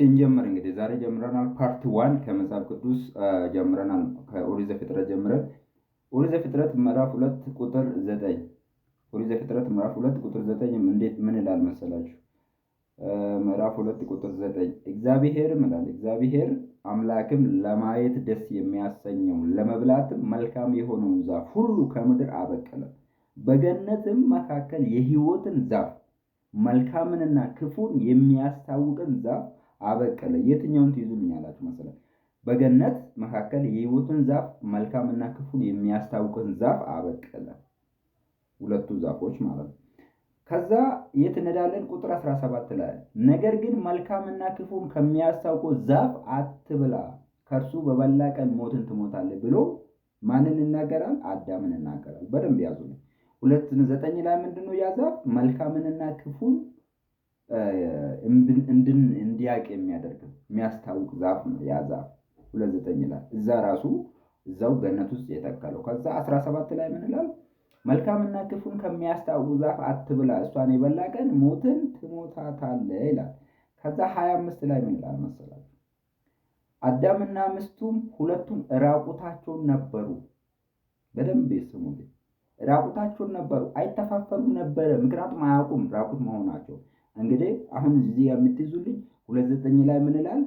እንጀምር። እንግዲህ ዛሬ ጀምረናል። Part 1 ከመጽሐፍ ቅዱስ ጀምረናል። ከኦሪት ዘፍጥረት ጀምረን ኦሪት ዘፍጥረት ምዕራፍ 2 ቁጥር 9። ኦሪት ዘፍጥረት ምዕራፍ 2 ቁጥር 9 እንዴት ምን ይላል መሰላችሁ? ምዕራፍ 2 ቁጥር 9 እግዚአብሔርም ይላል፣ እግዚአብሔር አምላክም ለማየት ደስ የሚያሰኘውን ለመብላትም መልካም የሆነውን ዛፍ ሁሉ ከምድር አበቀለ። በገነትም መካከል የሕይወትን ዛፍ መልካምንና ክፉን የሚያስታውቅን ዛፍ አበቀለ። የትኛውን ትይዙልኛላችሁ መሰለህ? በገነት መካከል የሕይወትን ዛፍ መልካምና ክፉን የሚያስታውቅን ዛፍ አበቀለ። ሁለቱ ዛፎች ማለት ነው። ከዛ የት እንሄዳለን? ቁጥር 17 ላይ ነገር ግን መልካምና ክፉን ከሚያስታውቀው ዛፍ አትብላ፣ ከእርሱ በበላህ ቀን ሞትን ትሞታለህ ብሎ ማንን ይናገራል? አዳምን ይናገራል። በደንብ ያዙ። 2:9 ላይ ምንድነው ያ ዛፍ? መልካምንና ክፉን እንዲያቅ የሚያደርግ የሚያስታውቅ ዛፍ ነው ያ ዛፍ። 2:9 ላይ እዛ ራሱ እዛው ገነት ውስጥ የተከለው። ከዛ 17 ላይ ምን ይላል? መልካምና ክፉን ከሚያስታውቅ ዛፍ አትብላ፣ እሷን የበላህ ቀን ሞትን ትሞታታለህ ይላል። ከዛ 25 ላይ ምን ይላል መሰላችሁ? አዳምና ሚስቱም ሁለቱም ራቁታቸውን ነበሩ። በደንብ ስሙ። ራቁታቸውን ነበሩ፣ አይተፋፈሩም ነበረ። ምክንያቱም አያውቁም ራቁት መሆናቸው። እንግዲህ አሁን እዚህ የምትይዙልኝ 2:9 ላይ ምን ይላል?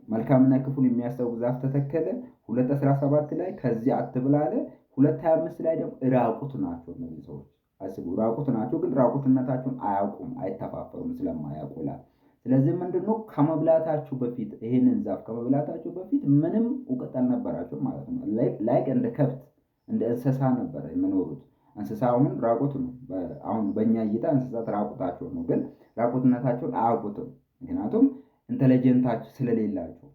መልካምና ክፉን የሚያስታውቅ ዛፍ ተተከለ። 2:17 ላይ ከዚህ አትብላ አለ። 2:25 ላይ ደግሞ ራቁት ናቸው እነዚህ ሰዎች። አስቡ፣ ራቁት ናቸው፣ ግን ራቁትነታቸውን አያውቁም፣ አይተፋፈሩም ስለማያውቁ ይላል። ስለዚህ ምንድነው፣ ከመብላታቸው በፊት፣ ይሄንን ዛፍ ከመብላታቸው በፊት ምንም እውቀት አልነበራቸውም ማለት ነው። Like እንደ ከብት፣ እንደ እንስሳ ነበረ የሚኖሩት። እንስሳ አሁን ራቁት ነው። አሁን በእኛ እይታ እንስሳት ራቁታቸው ነው፣ ግን ራቁትነታቸውን አያውቁትም። ምክንያቱም intelligent ኣቸው ስለሌላቸው።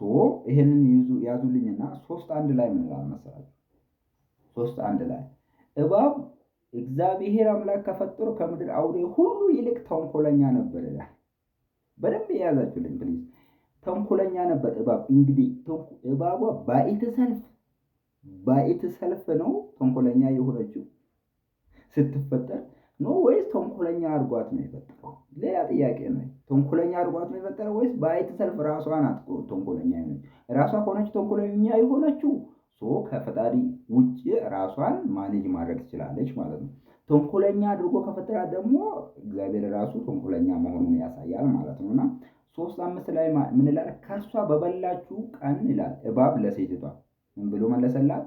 So ይሄንን ያዙልኝና 3:1 ላይ ምን ይላል መሰላችሁ? 3:1 ላይ እባብ እግዚአብሔር አምላክ ከፈጠረው ከምድር አውሬ ሁሉ ይልቅ ተንኮለኛ ነበር ይላል። በደንብ የያዛችሁልኝ please። ተንኮለኛ ነበር እባብ። እንግዲህ እባቧ by itself ነው ተንኮለኛ የሆነችው ስትፈጠር ነው ወይስ ተንኮለኛ አድርጓት ነው የፈጠረው? ሌላ ጥያቄ ነው። ተንኮለኛ አድርጓት ነው የፈጠረው ወይስ by itself ራሷ ናት ተንኮለኛ የሆነችው? ራሷ ከሆነች ተንኮለኛ የሆነችው so ከፈጣሪ ውጭ ራሷን manage ማድረግ ትችላለች ማለት ነው። ተንኮለኛ አድርጎ ከፈጠራት ደግሞ እግዚአብሔር ራሱ ተንኮለኛ መሆኑን ያሳያል ማለት ነው። እና 3:5 ላይ ምን ይላል? ከእርሷ በበላችሁ ቀን ይላል። እባብ ለሴቲቷ ምን ብሎ መለሰላት?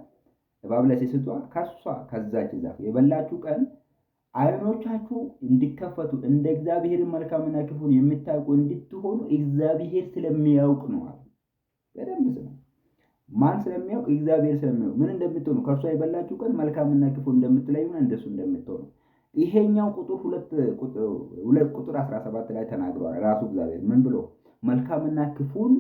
እባብ ለሴቲቷ ከእርሷ ከዛች ዛፍ የበላችሁ ቀን ዓይኖቻችሁ እንዲከፈቱ እንደ እግዚአብሔር መልካምና ክፉን የምታውቁ እንድትሆኑ እግዚአብሔር ስለሚያውቅ ነው አለ። በደንብ ስሙ። ማን ስለሚያውቅ? እግዚአብሔር ስለሚያውቅ ምን እንደምትሆኑ፣ ከእርሷ የበላችሁ ቀን መልካምና ክፉ እንደምትለዩና እንደሱ እንደምትሆኑ። ይሄኛው ቁጥር 2 ቁጥር 17 ላይ ተናግሯል። ራሱ እግዚአብሔር ምን ብሎ? መልካምና ክፉን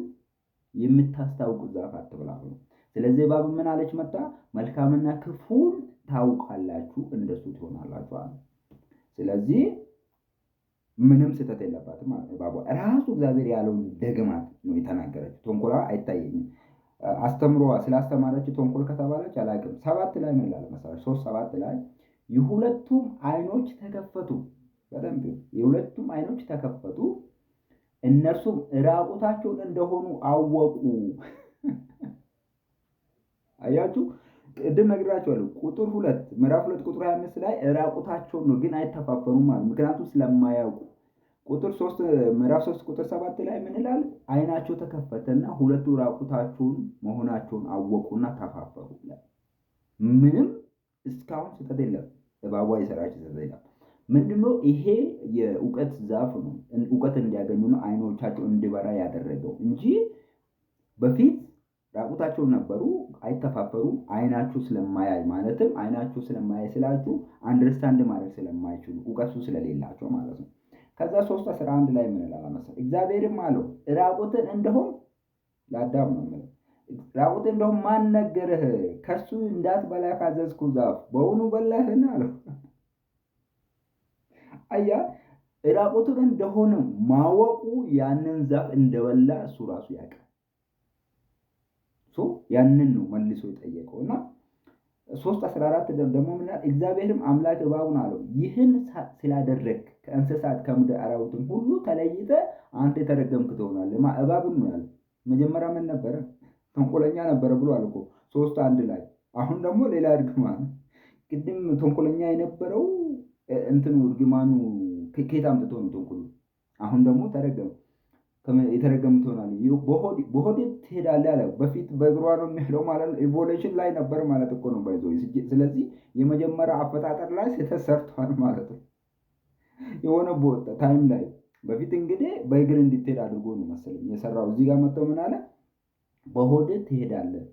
የምታስታውቅ ዛፍ አትብላ ብሎ። ስለዚህ እባብ ምን አለች መጣ? መልካምና ክፉን ታውቃላችሁ፣ እንደሱ ትሆናላችሁ አለ። ስለዚህ ምንም ስህተት የለባትም ማለት ነው። እባቧ ራሱ እግዚአብሔር ያለውን ደግማት ነው የተናገረችው። ተንኮሏ አይታየኝም። አስተምሯ ስላስተማረችው ተንኮል ከተባለች አላውቅም። 7 ላይ ምን ይላል መሰላችሁ? 3:7 ላይ የሁለቱም ዓይኖች ተከፈቱ። በደንብ የሁለቱም ዓይኖች ተከፈቱ፣ እነርሱም ራቁታቸውን እንደሆኑ አወቁ። አያችሁ፣ ቅድም ነግራችኋለሁ። ቁጥር 2 ምዕራፍ 2 ቁጥር 25 ላይ ራቁታቸውን ነው፣ ግን አይተፋፈሩም ማለት ምክንያቱም ስለማያውቁ። ቁጥር 3 ምዕራፍ 3 ቁጥር 7 ላይ ምን ይላል? ዓይናቸው ተከፈተና ሁለቱ ራቁታቸውን መሆናቸውን አወቁና ተፋፈሩ ይላል። ምንም እስካሁን ስህተት የለም። እባቧ የሰራች ስህተት የለም። ምንድነው ይሄ? የእውቀት ዛፍ ነው። እውቀት እንዲያገኙ ነው ዓይኖቻቸው እንዲበራ ያደረገው እንጂ በፊት ራቁታቸውን ነበሩ፣ አይተፋፈሩም። ዓይናቸው ስለማያይ፣ ማለትም ዓይናቸው ስለማያይ ስላችሁ understand ማድረግ ስለማይችሉ፣ እውቀቱ ስለሌላቸው ማለት ነው። ከዛ 3:11 ላይ ምን ይላል መሰለህ? እግዚአብሔርም አለው ራቁትን እንደሆንክ፣ ለአዳም ነው የምለው፣ ራቁትን እንደሆንክ ማን ነገረህ? ከእርሱ እንዳትበላ ካዘዝኩህ ዛፍ በውኑ በላህን? አለው። አያ፣ ራቁቱን እንደሆነ ማወቁ ያንን ዛፍ እንደበላ እሱ ራሱ ያውቃል። So ያንን ነው መልሶ የጠየቀው። እና 3:14 ደግሞ ምን ይላል? እግዚአብሔርም አምላክ እባቡን አለው ይህን ስላደረግህ ከእንስሳት ከምድር አራዊትም ሁሉ ተለይተህ አንተ የተረገምክ ትሆናለህ። እባብን ነው ያለው። መጀመሪያ ምን ነበረ? ተንኮለኛ ነበረ ብሏል እኮ 3:1 ላይ። አሁን ደግሞ ሌላ እርግማን። ቅድም ተንኮለኛ የነበረው እንትኑ እርግማኑ ከየት አምጥቶ ነው ተንኮሉ? አሁን ደግሞ ተረገመ። የተረገሙ ትሆናለህ፣ በሆድ ትሄዳለህ አለ። በፊት በእግሯ ነው የሚሄደው ማለት ነው። Evolution ላይ ነበር ማለት እኮ ነው by the way። ስለዚህ የመጀመሪያ አፈጣጠር ላይ ስህተት ሰርቷል ማለት ነው። የሆነ ቦታ time ላይ በፊት እንግዲህ በእግር እንድትሄድ አድርጎ ነው መሰለኝ የሰራው። እዚህ ጋር መጥቶ ምን አለ? በሆድ ትሄዳለህ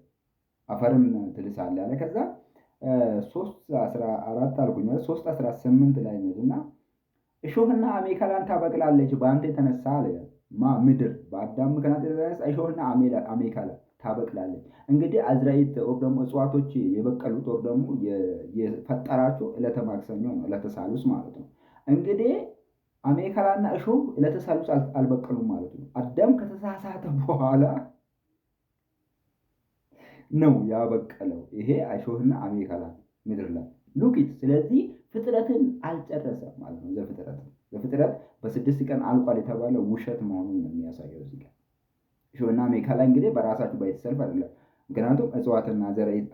አፈርም ትልሳለህ አለ። ከዛ 3:14 አልኩኝ፣ 3:18 ላይ እና እሾህና አሜከላን ታበቅላለች በአንተ የተነሳ አለ። ማ ምድር በአዳም ምክንያት የተነሳ እሾህና አሜከላ ታበቅላለች። እንግዲህ አዝራኢት or ደግሞ እጽዋቶች የበቀሉት or ደግሞ የፈጠራቸው ዕለተ ማክሰኞ ነው፣ ዕለተ ሳሉስ ማለት ነው። እንግዲህ አሜከላና እሾህ ዕለተ ሳሉስ አልበቀሉም ማለት ነው። አዳም ከተሳሳተ በኋላ ነው ያበቀለው ይሄ እሾህና አሜከላ ምድር ላይ፣ look it። ስለዚህ ፍጥረትን አልጨረሰም ማለት ነው። ዘፍጥረት በ6 ቀን አልቋል የተባለው ውሸት መሆኑን ነው የሚያሳየው እዚህ ጋር። እሾህና አሜከላ እንግዲህ በራሳቸው by itself አይደለም። ምክንያቱም እጽዋትና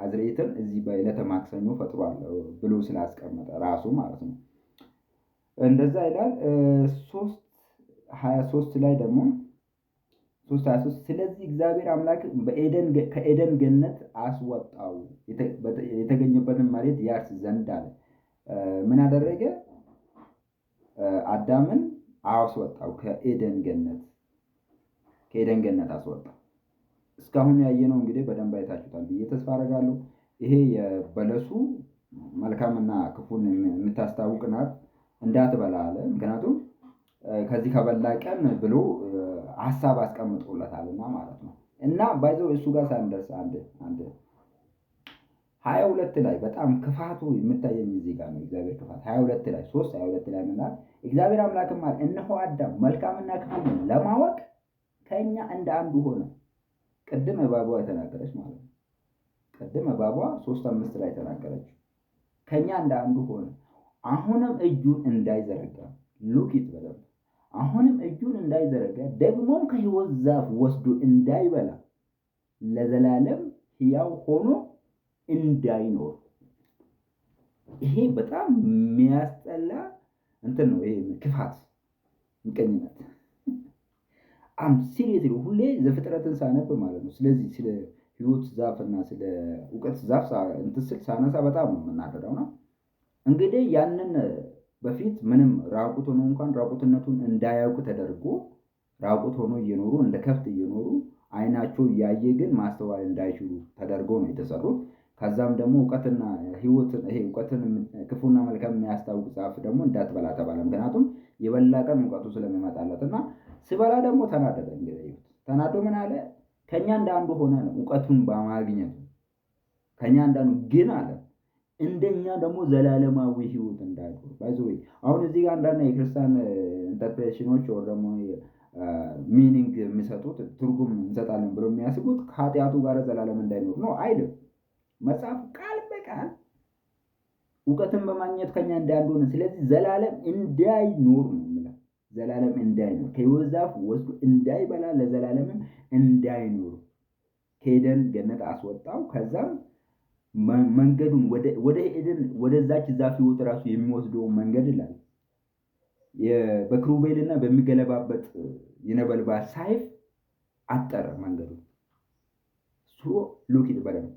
አዝርዕትን እዚህ በዕለተ ማክሰኞ ፈጥሯል ብሎ ስላስቀመጠ ራሱ ማለት ነው። እንደዛ ይላል። 3:23 ላይ ደግሞ፣ 3:23፣ ስለዚህ እግዚአብሔር አምላክ ከኤደን ገነት አስወጣው፣ የተገኘበትን መሬት ያርስ ዘንድ አለ። ምን አደረገ? አዳምን አስወጣው ከኤደን ገነት፣ ከኤደን ገነት አስወጣው። እስካሁን ያየነው እንግዲህ በደንብ አይታችሁታል ብዬ ተስፋ አደርጋለሁ። ይሄ የበለሱ መልካምና ክፉን የምታስታውቅ ናት፣ እንዳትበላ አለ። ምክንያቱም ከዚህ ከበላ ቀን ብሎ ሀሳብ አስቀምጦለታልና ማለት ነው። እና by the way እሱ ጋር ሳንደርስ አንድ አንድ 22 ላይ በጣም ክፋቱ የምታየኝ እዚህ ጋር ነው። እግዚአብሔር ክፋት 22 ላይ፣ 3:22 ላይ ምን ይላል? እግዚአብሔር አምላክም አለ፣ እነሆ አዳም መልካምና ክፉን ለማወቅ ከእኛ እንደ አንዱ ሆነ። ቅድም እባቧ የተናገረች ማለት ነው። ቅድም እባቧ 3:5 ላይ የተናገረች፣ ከእኛ እንደ አንዱ ሆነ። አሁንም እጁን እንዳይዘረጋ፣ look it በደንብ፣ አሁንም እጁን እንዳይዘረጋ ደግሞም ከሕይወት ዛፍ ወስዶ እንዳይበላ ለዘላለም ሕያው ሆኖ እንዳይኖር። ይሄ በጣም የሚያስጠላ እንትን ነው። ይሄ ክፋት፣ ምቀኝነት። I'm serious፣ ሁሌ ዘፍጥረትን ሳነብ ማለት ነው። ስለዚህ ስለ ሕይወት ዛፍ እና ስለ እውቀት ዛፍ እንትን ስል ሳነሳ በጣም ነው የምናደደው ነው። እንግዲህ ያንን በፊት ምንም ራቁት ሆኖ እንኳን ራቁትነቱን እንዳያውቅ ተደርጎ ራቁት ሆኖ እየኖሩ፣ እንደ ከብት እየኖሩ፣ አይናቸው እያየ ግን ማስተዋል እንዳይችሉ ተደርጎ ነው የተሰሩት። ከዛም ደግሞ እውቀትና ህይወትን፣ ይሄ እውቀትን ክፉና መልካም የሚያስታውቅ ዛፍ ደግሞ እንዳትበላ ተባለ። ምክንያቱም የበላ ቀን እውቀቱ ስለሚመጣለት እና ስበላ ደግሞ ተናደደ። እንግዲህ ተናዶ ምን አለ? ከኛ እንደ አንዱ ሆነ ነው እውቀቱን በማግኘቱ፣ ከኛ እንዳንዱ ግን አለ እንደኛ ደግሞ ዘላለማዊ ህይወት እንዳይኖር። By the way አሁን እዚህ ጋር አንዳንድ የክርስቲያን interpretation ኖች ወይ ደግሞ meaning የሚሰጡት፣ ትርጉም እንሰጣለን ብሎ የሚያስቡት ከኃጢአቱ ጋር ዘላለም እንዳይኖር ነው አይልም። መጽሐፍ ቃል በቃል እውቀትን በማግኘት ከኛ እንዳንዱ ሆነ፣ ስለዚህ ዘላለም እንዳይኖር ነው የሚለው። ዘላለም እንዳይኖር፣ ከሕይወት ዛፍ ወስዶ እንዳይበላ ለዘላለምም እንዳይኖር ከኤደን ገነት አስወጣው። ከዛም መንገዱን ወደ ኤደን ወደዛች ዛፍ ህይወት ራሱ የሚወስደውን መንገድ ይላል በክሩቤልና በሚገለባበጥ የነበልባል ሰይፍ አጠረ መንገዱ። So look it በደንብ፣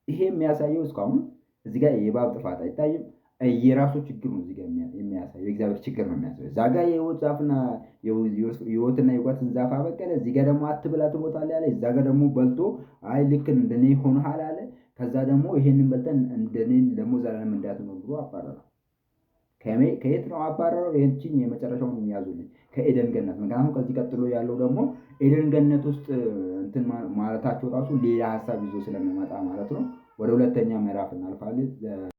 ይሄ የሚያሳየው እስካሁን እዚህ ጋር የእባብ ጥፋት አይታይም። የራሱ ችግር ነው እዚህ ጋር የሚያሳየው፣ የእግዚአብሔር ችግር ነው የሚያሳየው። እዛ ጋር የህይወት ዛፍና የህይወትና የእውቀትን ዛፍ አበቀለ። እዚህ ጋር ደግሞ አትብላ ትሞታለህ አለ። እዛ ጋር ደግሞ በልቶ አይ ልክ እንደኔ ሆነሃል አለ። ከዛ ደግሞ ይሄንን በልተን እንደኔ ደግሞ ዘላለም እንዳትኖር ብሎ አባረረው። ከየት ነው አባረረው? ይህችን የመጨረሻውን የሚያዙልኝ ከኤደን ገነት። ምክንያቱም ከዚህ ቀጥሎ ያለው ደግሞ ኤደን ገነት ውስጥ እንትን ማለታቸው ራሱ ሌላ ሀሳብ ይዞ ስለሚመጣ ማለት ነው። ወደ ሁለተኛ ምዕራፍ እናልፋለን።